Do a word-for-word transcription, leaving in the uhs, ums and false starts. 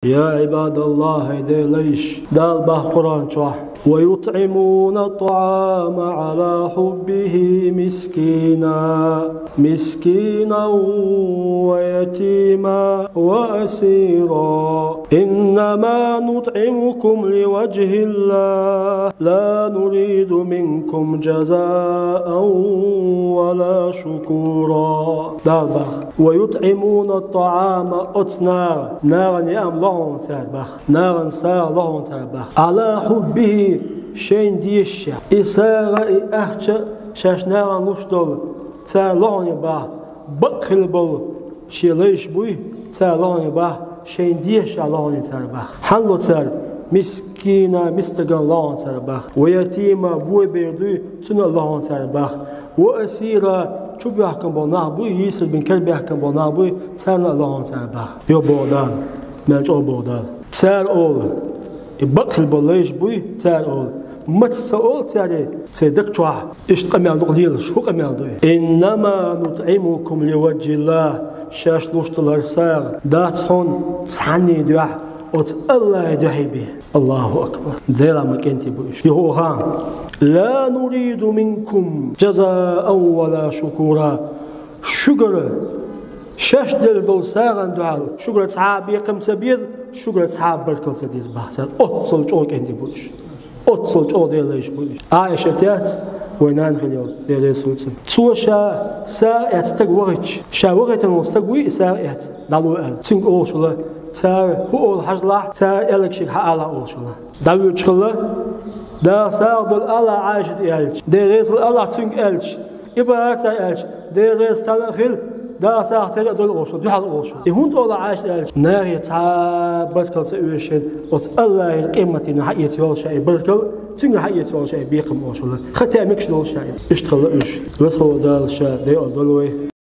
يا عباد الله, хӀай Даьла лайш, Дала бах Къуръан чохь: ويطعمون الطعام على حبه مسكينا مسكينا ويتيما وأسيرا إنما نطعمكم لوجه الله لا نريد منكم جزاء ولا شكورا. Дала бах: ويطعمون الطعام, оцу наха, нахана яа ло хьуна цара бах, нахана сагӀа ло хьуна цара бах, على حبه, шайна дезаш. И сагӀа, и ахча шаьш нахана луш долу цара ло хьуна бах, бакъ хилла болу шен лайш буй, цара ло хьуна бах, шайна дезаш ло хьуна цара бах. Хьанна ло цара? Мискина, мисканна ло хьуна цара бах. ويتيما, бо бер дуй, цунна ло хьуна цара бах. وأسيرا, чу баьхкина болу нах буй, йийсар бина кара баьхкина болу нах буй, царна ло хьуна цара бах. Йо боху Дала, мел чӀогӀа боху Дала. Цара олу, и бакъ хилла болу лайш буй, цара олу. Маца ца олу цара, церан даг чохь иштта къамел ду-кх лелаш, хӀун къамел ду и? إنما نطعمكم لوجه الله, шаьш луш долу хӀара сагӀа дац хьуна цхьанний дуьхьа, оцу АллахӀан дуьхьа бен. Аллаху акбар! Делан ма кӀентий бу уьш. Юха хан: لا نريد منكم جزاء ولا شكورا. Шуьгара шаьш делла долу сагӀана дуьхьал шуьгара цхьа а бекхам ца беза, шуьгара цхьа а баркалла ца деза бах цара. Оццул чӀогӀа кӀентий бу уьш. Оццул чӀогӀа Делан лайш бу уьш. Ӏайшат яц, вайн нана хилла йолу, Дела реза хуьлда цунна. Цо ша сагӀа эцна стаг вахийтича, ша вахийтина волу стаг вуй и сагӀа эцна, дӀало аьлла. Цуьнга олуш хилла, цара хӀун олу хьажалахь, цара аьлларг шега хьаала олуш хилла. ДӀавоьдуш хилла, Дала сагӀа долу алахь Ӏайшата аьлча, Дела реза хуьлда алахь цуьнга аьлча, и бара цара аьлча, Дела реза царна а хила, Дала сагӀа церан а дойла олуш хилла, дуьхьал олуш хилла. И хӀунда олу Ӏайшата аьлча, нахе цхьа а баркалла ца оьшу шена, оцу АллахӀера къематдийнахь хьаэца йолуш ша и баркалла, цуьнга хьаэца йолуш ша и бекхам олуш хилла. Хатта мегаш долуш ша иза. Иштта хилла уьш. Веза волу Дала ша декъала дойла вай.